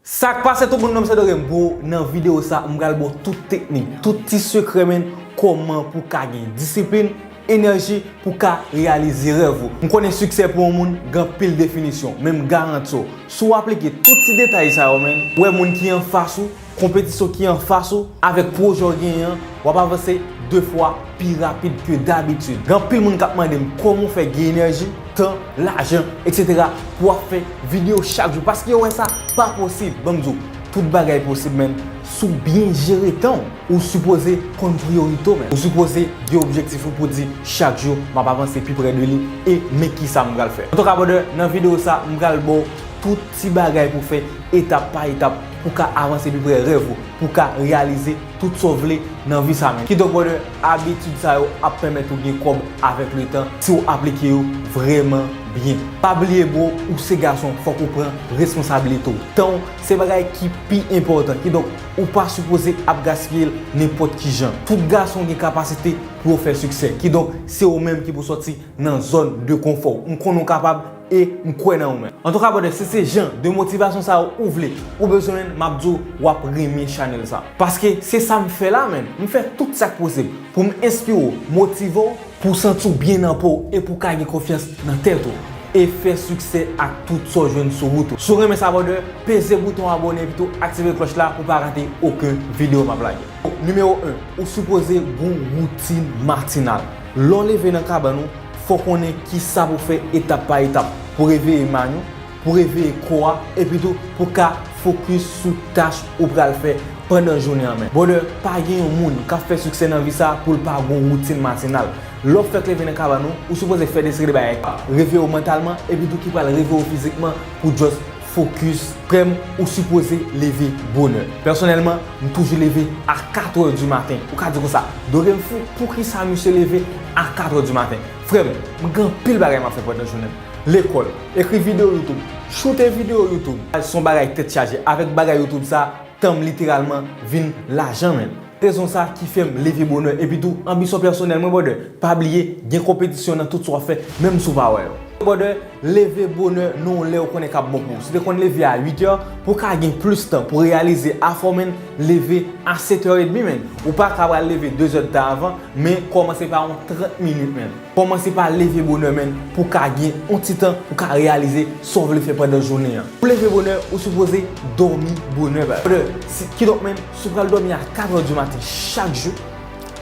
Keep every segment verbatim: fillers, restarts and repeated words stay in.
Sa k pase tout moun, non m se Dorem bro. Nan videyo sa, m pral ba w tout teknik, tout ti sekrè, menn, kòman pou w ka gen disiplin, enèji, pou w ka reyalize rèv ou. M konnen siksè pou yon moun gen anpil definisyon, men m garanti w, si w aplike tout ti detay sa yo, menn, w wè moun ki anfas ou, konpetisyon ki anfas ou, avèk pwojè w genyen an, w ap avanse de fwa pi rapid ke dabitid. Gen anpil moun k ap mande m kòman w fè gen enèji, tan, lajan, etsetera pou w ap fè videyo chak jou, paske yo wè sa pa posib. Ban m di w, tout bagay posib, menn, si w byen jere tan w. Ou sipoze konn priyorite w, menn. Ou sipoze gen objektif ou pou di, chak jou m ap avanse pi pre de li, e men kisa m pral fè. Antouka, brother, nan videyo sa, m pral ba w tout ti bagay pou w fè etap pa etap pou w ka avanse pi pre rèv ou, pou w ka reyalize tout sa w vle nan vi sa, menn. Kidonk, brother, abitid sa yo ap pèmèt ou gen kòb avèk letan si w aplike yo vrèman byen. Pa bliye, bro, ou se gason, fòk ou pran responsabilite w. Tan w se bagay ki pi enpòtan. Kidonk, ou pa sipoze ap gaspiye l nenpòt ki jan. Tout gason gen kapasite pou yo fè siksè. Kidonk, se ou menm ki pou sòti nan zòn de konfò w. M konnen w kapab e m kwè nan ou, menn. Antouka, brother, si se jan de motivasyon sa yo ou vle, ou bezwen, menn, m ap di w, w ap renmen chanèl sa. Paske se sa m fè la, menn. M fè tout sa k posib pou m enspire w, motive w, pou w santi w byen nan po w e pou w ka gen konfyans nan tèt ou e fè siksè ak tout sa w jwenn sou wout ou. Si w renmen sa, brother, peze bouton abòne epi tou aktive klòch la pou w pa rate okenn videyo m ap lage. Nimewo en, ou sipoze gen yon woutin matinal. Lè w leve nan kabann ou, fò w konnen kisa pou w fè etap pa etap pou w reveye mind ou, pou w reveye kò a, epi tou pou w ka fokis sou tach ou pral fè pandan jounen an, menn. Brother, pa gen yon moun k ap fè siksè nan vi sa pou l pa gen yon woutin matinal. Lè w fèk leve nan kabann ou, ou sipoze fè de seri de bagay. Reveye w mantalman, epi tou ki pral reveye w fizikman pou just fokis. Frè m, ou sipoze leve bonè. Pèsonèlman, m toujou leve a kat è di maten. Ou ka di konsa, Dorem fou, poukisa misye leve a kat è di maten? Frè m, m gen anpil bagay m ap fè pandan jounen m. Lekòl, ekri videyo YouTube, choute videyo YouTube. Se yon bagay tèt chaje. Avèk bagay YouTube sa, tan m literalman vin lajan, menn. Rezon sa ki fè m leve bonè. Epi tou, anbisyon pèsonèl mwen, brother, pa bliye, gen konpetisyon nan tout sa w ap fè, menm si w pa wè yo. Brother, leve bonè nan yon lè ou konnen k ap bon pou ou. Si w te konn leve a uit è, pou w ka gen plis tan pou reyalize afè w, menn, leve a sèt è edmi, menn. Ou pa ka pral leve de zè d tan avan, men kòmanse pa yon trant minit, menn. Kòmanse pa leve bonè, menn, pou w ka gen yon ti tan pou w ka reyalize sa w vle fè pandan jounen an. Pou leve bonè, ou sipoze dòmi bonè, brother. Si, kidonk, menn, si w pral dòmi a kat è di maten chak jou,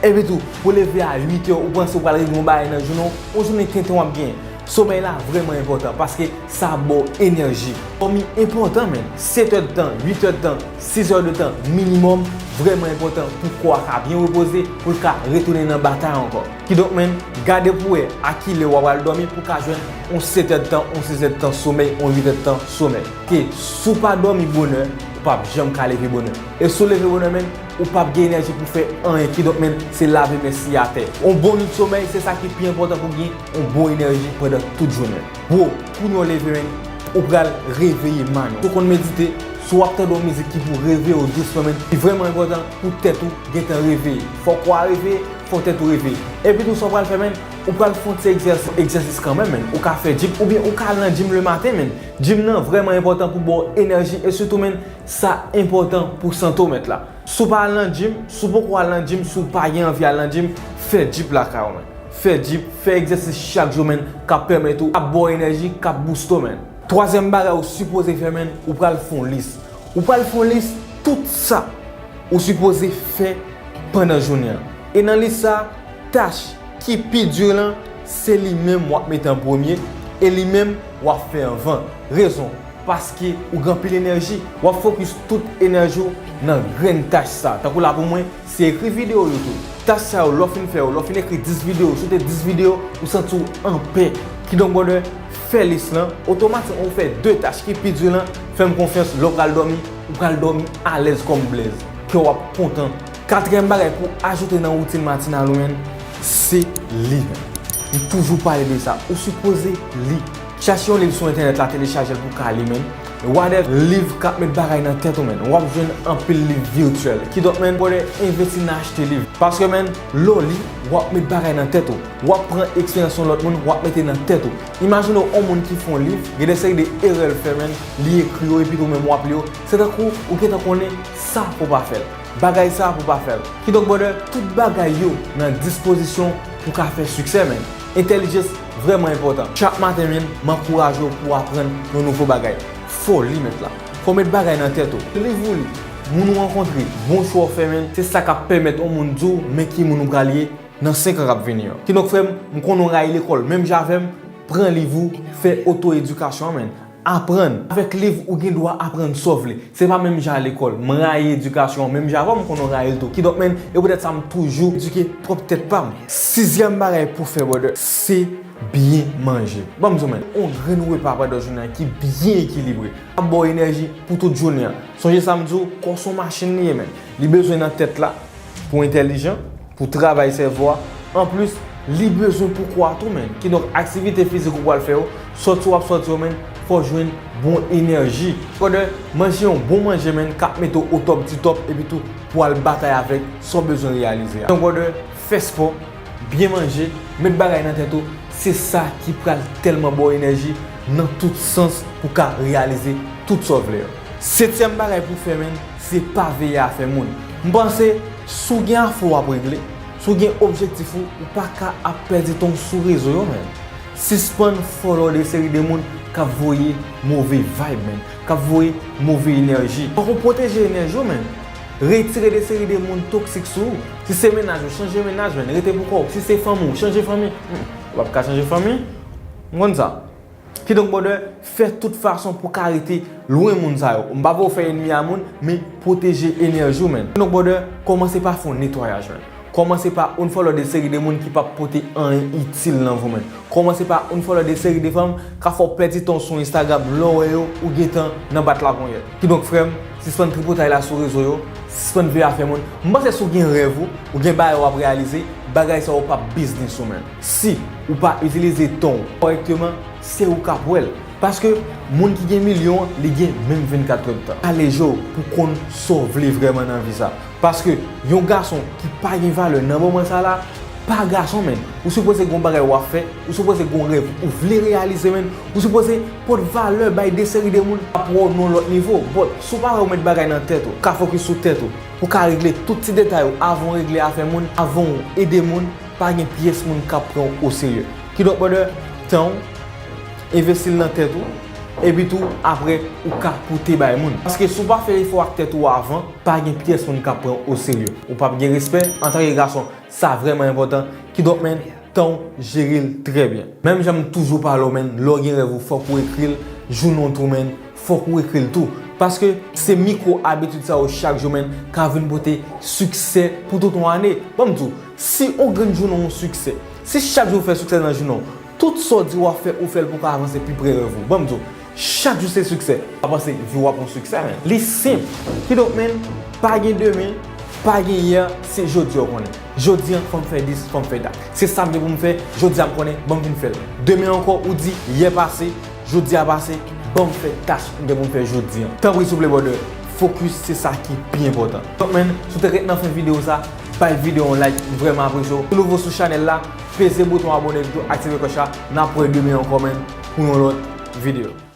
epi tou, pou w leve a uit è, ou panse w pral regle yon bagay nan jounen w, yon jounen tenten w ap genyen. Somèy la vrèman enpòtan paske sa ba w enèji. Dòmi enpòtan, menn. Sèt è d tan, uit è d tan, sis è de tan minimòm, vrèman enpòtan pou kò a ka byen repoze, pou l ka retounen nan batay ankò. Kidonk, menn, gade pou w wè a kilè w a pral dòmi pou w ka jwenn yon sèt è d tan, yon sis è d tan somèy, yon uit è d tan somèy. Ke si w pa dòmi bonè, ou p ap janm ka leve bonè. E si w leve bonè, menn, ou p ap gen enèji pou w fè anyen. Kidonk, menn, se lave men siye atè. Yon bon nwit somèy, se sa ki pi enpòtan pou w gen yon bon enèji pandan tout jounen. Bro, kounye w leve, menn, ou pral reveye mind ou. Si w konn medite, si w ap tande yon mizik ki pou reveye w dousman, menn, li vrèman enpòtan pou tèt ou gentan reveye. Fò kò a reveye, fò tèt ou reveye. Epi tou, sa w pral fè, menn, ou pral fè yon ti egzèsis, egzèsis kanmenm, menn. Ou ka fè gym, oubyen ou ka al nan gym le maten, menn. Gym nan vrèman enpòtan pou ba w enèji, e sitou, menn, sa enpòtan pou sante w, mèt la. Si w pa al nan gym, si w poko al nan gym, si w pa gen anvi al nan gym, fè gym lakay ou, menn. Fè gym, fè egzèsis chak jou, menn, k ap pèmèt ou, k ap ba w enèji, k ap booste w, menn. Twazyèm bagay ou sipoze fè, menn, ou pral fè yon lis. Ou pral fè yon lis tout sa ou sipoze fè pandan jounen an. E nan lis sa, tach ki pi di lan, se li menm w ap mete an premye, e li menm w ap fè anvan. Rezon, paske ou gen anpil enèji, w ap fokis tout enèji w nan grenn tach sa. Tankou la pou mwen, se ekri videyo YouTube. Tach sa yo, lè w fin fè yo, lè w fin ekri dis videyo, choute dis videyo, ou santi w anpè. Kidonk, brother, fè lis lan, otomatikman ou fè de tach ki pi di lan, fè m konfyans, lè w pral dòmi, ou pral dòmi alèz kòm blèz. Kè w ap kontan. Katriyèm bagay pou ajoute nan woutin matinal ou, menn, se li, menn. M toujou pale de sa. Ou sipoze li. Chache yon liv sou entènèt la, telechaje l pou w ka li, menn. Wade liv k ap met bagay nan tèt ou, menn. W ap jwenn anpil liv vityèl. Kidonk, menn, brother, envesti nan achte liv. Paske, menn, lè w li, w ap met bagay nan tèt ou. W ap pran eksperyans yon lòt moun, w ap mete nan tèt ou. Imajine w, yon moun ki fè yon liv, gen de seri de erè l fè, menn, li ekri yo, epi tou menm w ap li yo. Se tankou ou gentan konnen sa pou w pa fè l. Bagay sa pou w pa fè l. Kidonk, brother, tout bagay yo nan dispozisyon pou w ka fè siksè, menn. Entèlijans vrèman enpòtan. Chak maten, menn, m ankouraje w pou w aprann yon nouvo bagay. Fò w li, mèt la. Fò w met bagay nan tèt ou. Liv ou li, moun ou rankontre, bon chwa w fè, menn, se sa k ap pèmèt yon moun di w men ki moun ou pral ye nan senk an k ap vini yo. Kidonk, frè m, m konnen w rayi lekòl menm jan avè m, pran liv ou, fè oto edikasyon an, menn. Aprann. Avèk liv, ou gen dwa aprann sa w vle. Se pa menm jan a lekòl. M rayi edikasyon an menm jan avè w, m konnen w rayi l tou. Kidonk, menn, e poutèt sa m toujou edike pwòp tèt pa m. Sizyèm bagay pou fè, brother, se byen manje. Ban m di w, menn, yon grenn repa pandan jounen an ki byen ekilibre ap ba w enèji pou tout jounen an. Sonje sa m di w, kò se yon machin li ye, menn. Li bezwen nan tèt la, pou entèlijan, pou travay sèvo a. Anplis, li bezwen pou kò a tou, menn. Kidonk, aktivite fizik ou pral fè yo, sòti w ap sòti yo, menn, fò w jwenn bon enèji. Brother, manje yon bon manje, menn, k ap mete w o top di top, epi tou pou w al batay avèk sa w bezwen reyalize a. Kidonk, brother, fè spò, byen manje, met bagay nan tèt ou, se sa ki pral tèlman ba w enèji nan tout sans pou w ka reyalize tout sa w vle yo. Setyèm bagay pou w fè, menn, se pa veye afè moun. M panse, si w gen afè w ap regle, si w gen objektif ou, ou pa ka ap pèdi tan w sou rezo yo, menn. Sispann follow de seri de moun k ap voye move vibe, menn, k ap voye move enèji. Fòk ou pwoteje enèji w, menn. Retire de seri de moun toksik sou ou. Si se mennaj ou, chanje mennaj, menn, rete pou kò w. Si se fanmi w, chanje fanmi. Hmm, ou p ap ka chanje fanmi. M konn sa. Kidonk, brother, fè tout fason pou w ka rete lwen moun sa yo. M pa vle w fè ènmi a moun, men pwoteje enèji w, menn. Kidonk, brother, kòmanse pa fè yon netwayaj, menn. Kòmanse pa unfollow de seri de moun ki p ap pote anyen itil nan vi w, menn. Kòmanse pa unfollow de seri de fanm k ap fè w pèdi tan w sou Instagram, lè w wè yo, ou gentan nan bat laponyèt. Kidonk, frè m, sispann tripotay la sou rezo yo, sispann veye afè moun. M panse si w gen rèv ou, ou gen bagay w ap reyalize, bagay sa yo p ap biznis ou, menn. Si ou pa itilize tan w kòrèkteman, se ou k ap wè l. Paske moun ki gen milyon an, li gen menm vennkat èdtan. Chaleje w pou konn sa w vle vrèman nan vi sa. Paske yon gason ki pa gen valè nan moman sa la, pa gason, menn. Ou sipoze gen yon bagay w ap fè, ou sipoze gen yon rèv ou vle reyalize, menn. Ou sipoze pot valè bay de seri de moun k ap wè w nan yon lòt nivo. But, si w pa wè w met bagay nan tèt ou, ka fokis sou tèt ou, pou w ka regle tout ti detay ou avan w regle afè moun, avan w ede moun, pa gen pyès moun k ap pran w oserye. Kidonk, brother, tan w, envesti l nan tèt ou, epi tou, apre, ou ka pote bay moun. Paske si w pa fè efò ak tèt ou avan, pa gen pyès moun k ap pran w oserye. Ou p ap gen respè antanke gason. Sa vrèman enpòtan. Kidonk, menn, tan w, jere l trè byen. Menm jan m toujou pale w, menn, lè w gen rèv ou, fòk ou ekri l, jounen w tou, menn, fòk ou ekri l tou. Paske se mikwo abitid sa yo chak jou, menn, ka vin pote siksè pou tout yon ane. Ban m di w, si yon grenn jounen w yon siksè, si chak jou w fè siksè nan jounen w, tout sa w di w ap fè, ou fè l pou w ka avanse pi pre rèv ou. Ban m di w, chak jou se siksè. W ap panse vi w ap yon siksè, menn. Li senp. Kidonk, menn, pa gen demen, pa gen yè, se jodi a w konnen. Jodi a, fò m fè dis, fò m fè dat. Se sa m gen pou m fè, jodi a m konnen, ban m vin fè l. Demen ankò, ou di, yè pase, jodi a pase, ban m fè tach m gen pou m fè jodi a. Tanpri, souple, brother, fokis, se sa ki pi enpòtan. Donk, menn, si w te ret nan fen videyo sa, bay videyo a yon like, m vrèman apresye w. Si w nouvo sou chanèl la, peze bouton abòne epi tou aktive klòch la. N ap wè demen ankò, menn, pou yon lòt videyo.